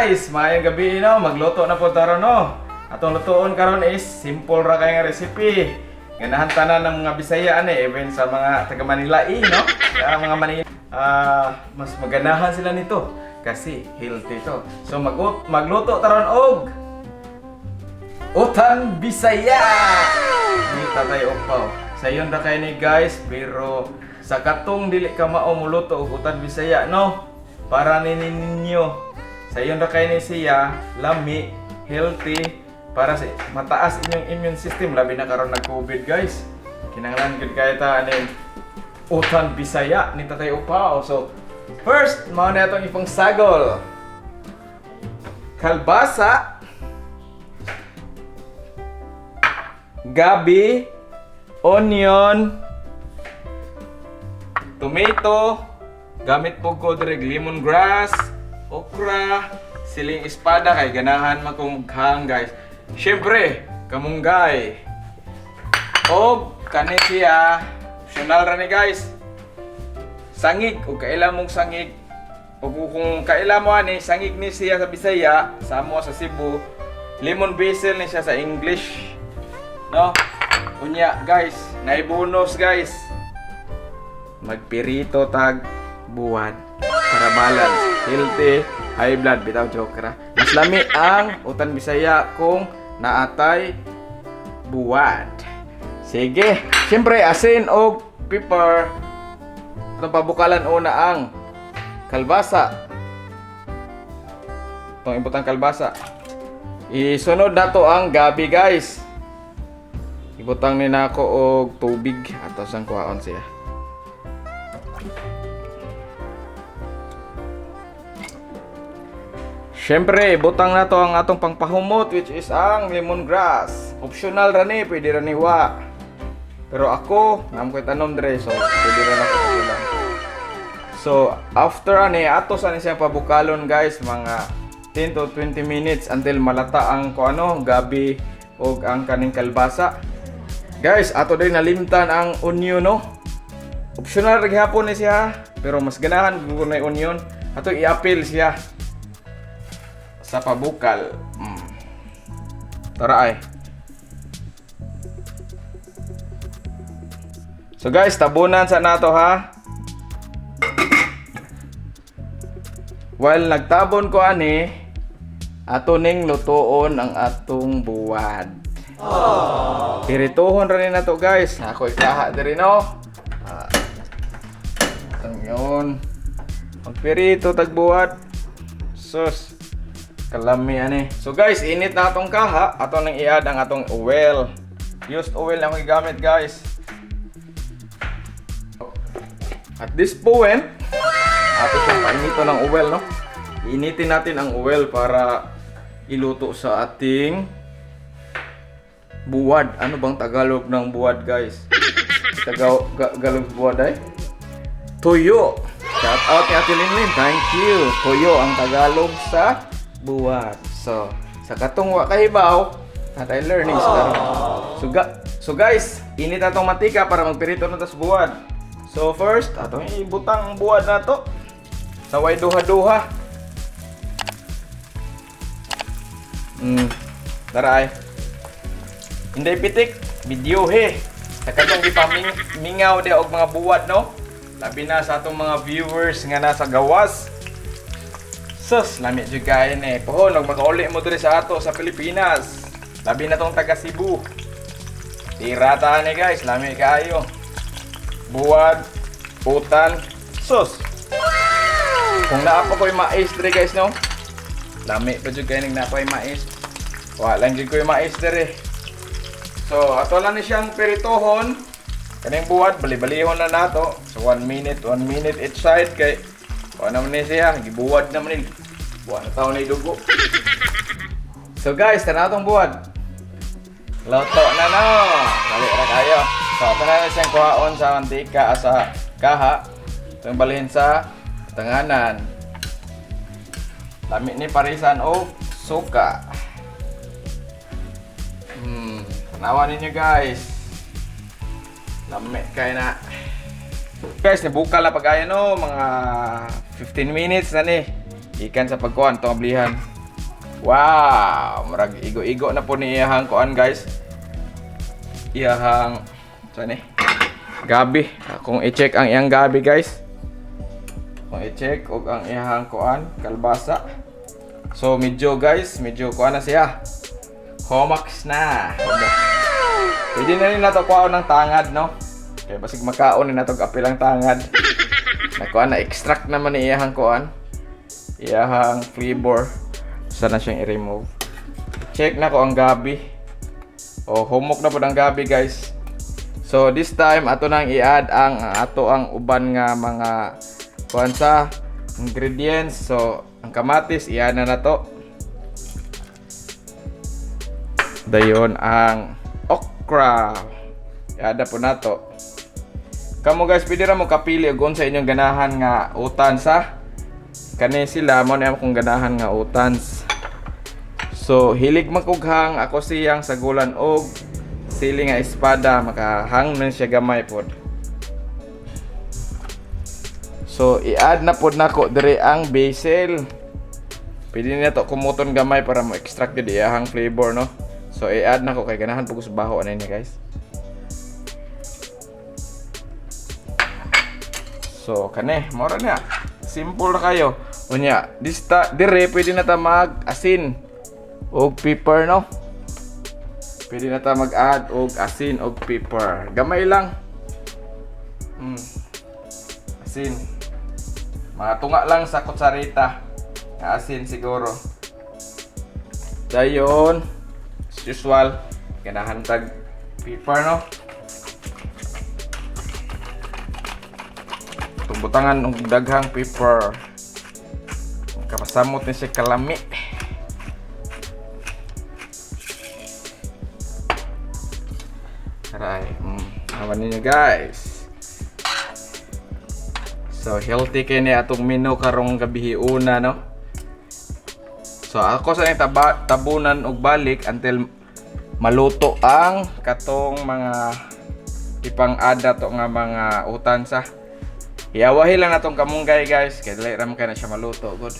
Guys, maayong gabi no, magluto na po taron no. Atong lutoon karon is simple ra kay nga recipe. Ganahan tanan ng mga Bisaya ani, even sa mga taga Manila eh, no. Sa mga Manila, mas maganahan sila nito kasi healthy to. So magluto taron og Utan Bisaya! Ni Tatay Upaw. Sayon ra kay ni guys, pero sa katong dili ka mao muluto og utan Bisaya, no? Para ni ninyo. Sayon ra kay ni siya, lami, healthy, para sa mataas inyong immune system, labi na karon nag-COVID, guys. Kinahanglan gud kay ta aning utan Bisaya ni Tatay Upaw. So, first, mao na atong ipang sagol. Kalbasa, gabi, onion, tomato, gamit po ko direk lemongrass, okra, siling espada kay ganahan man kong hang, guys. Syempre, kamunggay. Og kani siya, optional ra ni, guys. Sangig og kaila mong sangig. O kung kaila mo ani, sangig ni siya sa Bisaya, sa amo sa Cebu, lemon basil ni siya sa English. No? Unya, guys, naibonus, guys. Magpirito tag buwad para balance, healthy, high blood bitaw, joke ra. Mas lami ang utan Bisaya kung naatay buwad. Sige, siyempre asin og pepper. Atong pabukalan una ang kalbasa. Itong ibutang kalbasa. Isunod nato ang gabi, guys. Ibutang ni nako og tubig ato sang kuhaon siya. Siyempre, ibutang na to ang atong pangpahumot, which is ang lemongrass. Optional ra ni, pwede ra ni wa. Pero ako, naa ko'y tanom dre, so pwede ra nako kulang. So, after ani, ato sa ni siya pabukalon, guys, mga 10 to 20 minutes until malata ang ko ano, gabi og ang kaning kalbasa. Guys, ato din nalimtan ang onion, no. Optional ra gihapon ni siya, pero mas ganahan kung na onion. Ato i-apil siya sa pabukal. Tara ay. So guys, tabunan sa nato ha. While nagtabon ko ani, ato ning lutoon ang atong buwad. Pirituhon ra ni nato, guys. Ako ikaha diri no. Ah. Ang yun. Magpirito tag buwad. Sus. Kalami ani. So guys, init na atong kaha, ato nang i-add ang atong oil. Used oil lang akong gigamit, guys. At this point, ato siyang painito ng oil, no? Initin natin ang oil para iluto sa ating buwad. Ano bang Tagalog ng buwad, guys? Tagalog buwad ay? Tuyo. Shout out ni Ate Linlin. Thank you. Tuyo ang Tagalog sa buwad. So, sa katong wa kahibaw, natay learning sa karon. So guys, init atong mantika para magpirito na ta sa buwad. So first, atong ibutang ang buwad nato. Sa way duha-duha. Tara ay. Hindi pitik, video he. Sa katong di pa mingaw di og mga buwad, no. Labi na sa atong mga viewers nga nasa gawas. Sus, lami jud kayo ni. Pohon, og makauli mo diri sa ato sa Pilipinas. Labi na tong taga Cebu. Tira ta ni guys, lami kaayo. Buwad, utan, sus. Kung naa pa ko'y mais diri, guys, no. Lami pa jud kayo ning naa ko'y mais. Wa lang jud ko'y mais diri. So, ato lang ni siyang pirituhon. Kaning buwad, bali-balihon na nato. So, 1 minute, 1 minute each side kay wa naman ni siya, gibuwad naman ni. Buwad na taon ni dugo. So guys, tanaw tong buwad. Luto na no. Dali ra kayo. So, ato na siyang kuhaon sa mantika sa kaha. Itong balhin sa tanganan. Lami ni parisan og suka. Tanawan ninyo, guys. Lami kay na. Guys, nibukal na pag no, mga 15 minutes na ni. Ikan sa pagkuhan, itong ablihan. Wow, murag igo-igo na po ni iyahang kuan, guys. Iyahang saan eh? Gabi. Akong i-check ang iyang gabi, guys. Akong i-check og ang iyahang kuan, kalbasa. So medyo, guys, medyo kuan na siya. Homax na. Pwede na rin nato kuhaon ng tangad, no? Kaya basig makaon ni nato apilang tangad. Nakuha na, extract naman ni iyahang kuan. Iyahang flavor. Sana siyang i-remove. Check na ko ang gabi. O, humok na po ang gabi, guys. So this time ato nang i-add ang ato ang uban nga mga kuan sa ingredients. So ang kamatis, i-add na nato. Dayon ang okra. I-add na po nato. Kamo, guys, pwede ra mo kapili og unsa inyong ganahan nga utan sa. Kani sila mo na akong ganahan nga utans. So hilig man kog hang, ako siyang sagulan og sili nga espada, makahang man siya gamay pod. So i-add na pod nako diri ang basil. Pwede na to kumuton gamay para mo extract gyud iyahang flavor, no. So i-add nako kay ganahan pud ko sa baho ani niya, guys. So kani, mao ra niya. Simple ra kayo. Unya, dista dire pwede na ta mag asin og pepper, no. Pwede na ta mag-add og asin og pepper. Gamay lang. Asin. Mga tunga lang sa kutsarita. Nga asin siguro. Dayon, as usual, ganahan tag pepper, no. Tumbutangan og daghang pepper. Kapasamot ni siya kalami. Aray, awan ninyo, guys. So healthy kay ni atong menu karong gabi una, no. So ako sa taba, tabunan og balik until maluto ang katong mga ipang-ada to nga mga utan sa. Iyawahi lang natong kamunggay, guys, kay dili ra man kay na siya maluto good.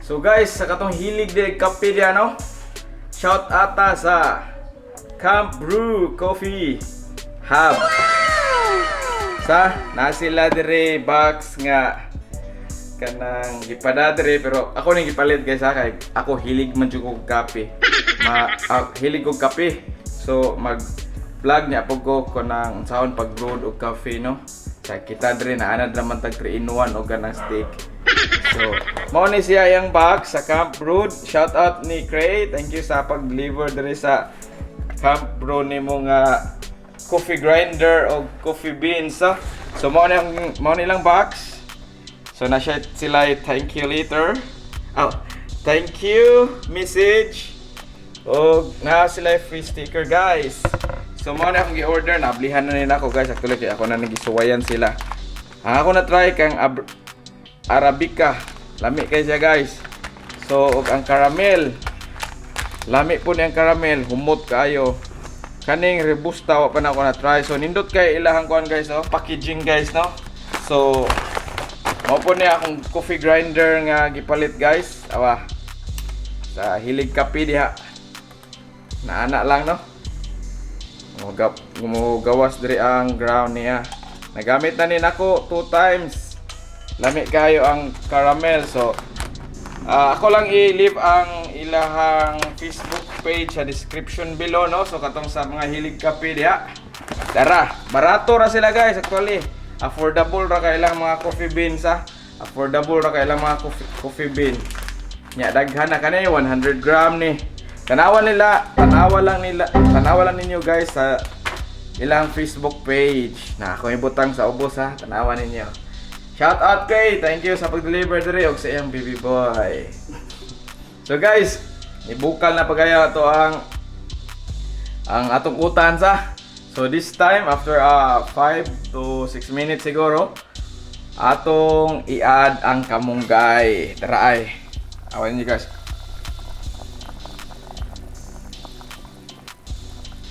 So guys, sa katong hilig di kape diya, no. Shout ata sa Camp Brew Coffee Hub. Sa na sila dire box nga kanang gipada dire, pero ako ning gipalit, guys, ha, kay ako hilig man jud kog kape. Ma hilig kog kape. So mag vlog niya pug ko kanang unsaon pag brewed og kape, no. Sa kita dire na anad naman tag 3 in 1 og kanang steak. So, mao ni siya yung box sa Camp Brewed. Shout out ni Cray. Thank you sa pag-deliver dire sa Camp Brew nimo nga coffee grinder o coffee beans. Ah. So mao ni lang box. So na siya sila thank you later. Oh, thank you message. Og na sila free sticker, guys. So mao na akong gi-order, naablihan na nila ako, guys. Actually kay ako na nagisuwayan sila. Ang ako na try kang Arabica. Lami kay siya, guys. So og ang caramel. Lami po niyang caramel, humot kaayo. Kaning Robusta, wa pa na ako na try. So nindot kay ilahang kuan, guys, no, packaging, guys, no. So mao po niya akong coffee grinder nga gipalit, guys. Awa. Sa hilig kape diha. Naana lang, no. Mugawas diri ang ground niya. Nagamit na ni nako two times. Lami kayo ang caramel. So ako lang i-leave ang ilahang Facebook page sa description below, no. So katong sa mga hilig kape diha. Tara, barato ra sila, guys, actually. Affordable ra kay ilang mga coffee beans, ha. Affordable ra kay ilang mga coffee bean. Nya daghan na kani, 100 gram ni. Tanawa nila, tanawa lang nila, tanawa lang ninyo, guys, sa ilang Facebook page. Na ako ibutang sa ubos, ha. Tanawa ninyo. Shout out kay, thank you sa pag-deliver diri og sa iyang baby boy. So guys, ibukal na pagaya to ang atong utan sa. So this time after 5 to 6 minutes siguro atong i-add ang kamunggay. Tara ay. Awan niyo, guys.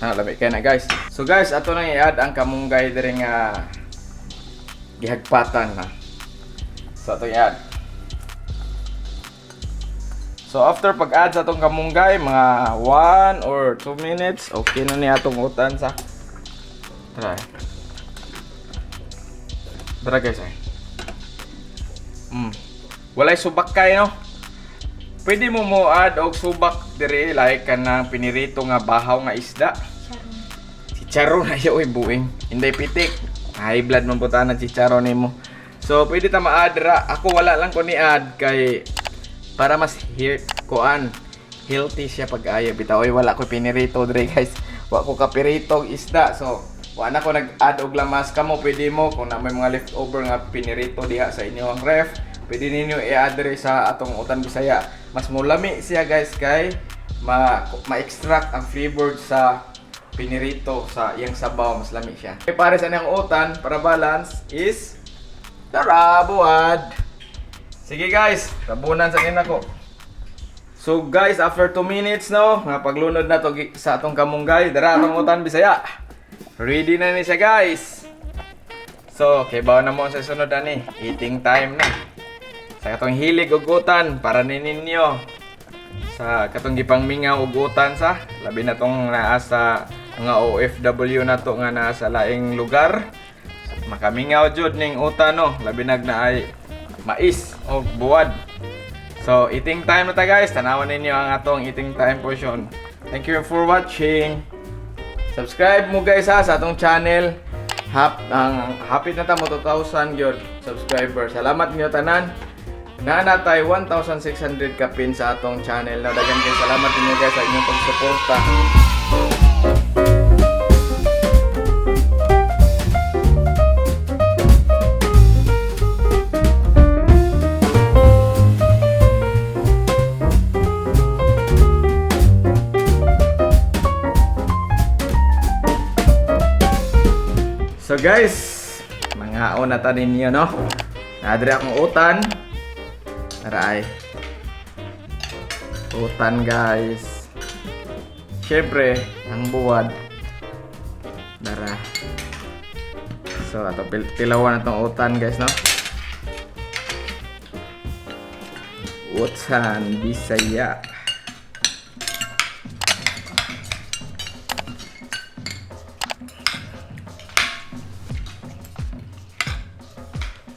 Ah, lami kay na, guys. So guys, ato nang i-add ang kamunggay diri nga gihagpatan na. So ato i-add. So after pag-add sa atong kamunggay, mga 1 or 2 minutes, okay na ni atong utan sa. Try. Tara guys ay. Walay subak kay no. Pwede mo mo add og subak diri like kanang pinirito nga bahaw nga isda. Chicharon na oy buing. Inday pitik. High blood man putanan chicharon nimo. So pwede ta ma-add ra. Ako wala lang ko ni add kay para mas here kuan healthy siya pag-ayo bitaw oy wala ko pinirito dre guys. Wa ko kapirito og isda. So wa na ko nag-add og lamas kamo pwede mo kung na may mga leftover nga pinirito diha sa inyong ref pwede ninyo i-add diri sa atong utan Bisaya. Mas mulami siya guys kay ma ma-extract ang flavor sa pinirito sa iyang sabaw, mas lami siya. Okay, pare sa niyang utan para balance is tara buwad. Sige guys, tabunan sa nako. So guys, after 2 minutes no, nga paglunod na to sa atong kamunggay, dara atong utan Bisaya. Ready na ni siya guys. So, okay, bawa na mo sa sunod ani, eating time na. Sa katong hilig og utan para ni ninyo. Sa katong gipangmingaw og utan sa labi na tong naa sa mga OFW nato nga naa sa laing lugar. Makamingaw jud ning utan no, labi nag naay mais o buwad. So, eating time na ta guys. Tanawan ninyo ang atong eating time portion. Thank you for watching. Subscribe mo guys ha sa atong channel. Ang hapit na ta mo 2,000 gyud subscriber. Salamat niyo tanan. Naa na tay 1,600 kapin sa atong channel. Na daghan kay salamat ninyo guys sa inyong pagsuporta. So guys, mangaon na ta ninyo no. Nadre akong utan. Tara ay. Utan guys. Siyempre, ang buwad. Dara. So, ato tilawan atong utan guys no. Utan Bisaya.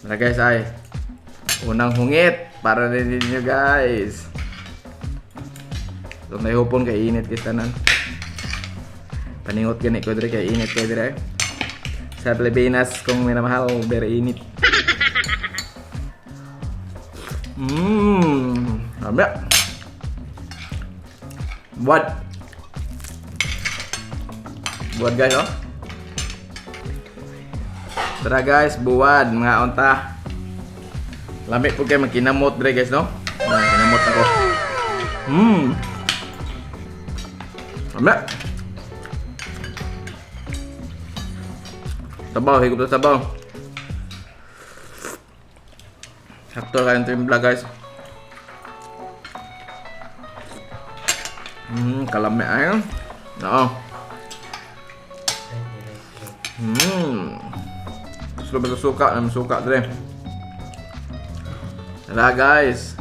Tara guys ay. Unang hungit para rin ninyo guys. So may hupon kay init kay tanan. Paningot gani ko diri kay init kay diri. Sa Pilipinas kung minamahal very init. Lami. Buat. Buat guys oh. Tara guys, buwad mga onta. Lami po kay magkinamot dre guys no. Ah, kinamot ako. Lami. Sabaw, higop sa sabaw. Sakto kayong timpla guys. Kalami ay. Oo. Gusto ba sa suka? Ang suka dre. Tara guys.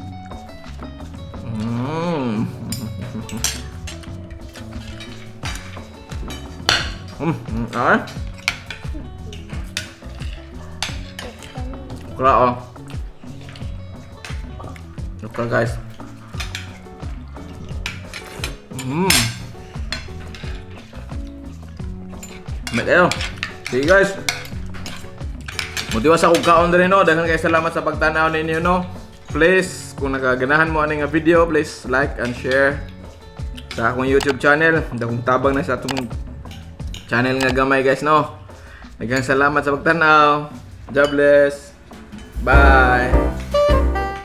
Ay. Okra oh. Okra guys. May kayo. Sige guys. Mutiwas akong kaon diri no. Daghan kayo salamat sa pagtanaw ninyo no. Please, kung nakaganahan mo ani nga video, please like and share sa akong YouTube channel. Dakong tabang na sa atong channel nga gamay guys no. Daghang salamat sa pagtanaw. God bless. Bye.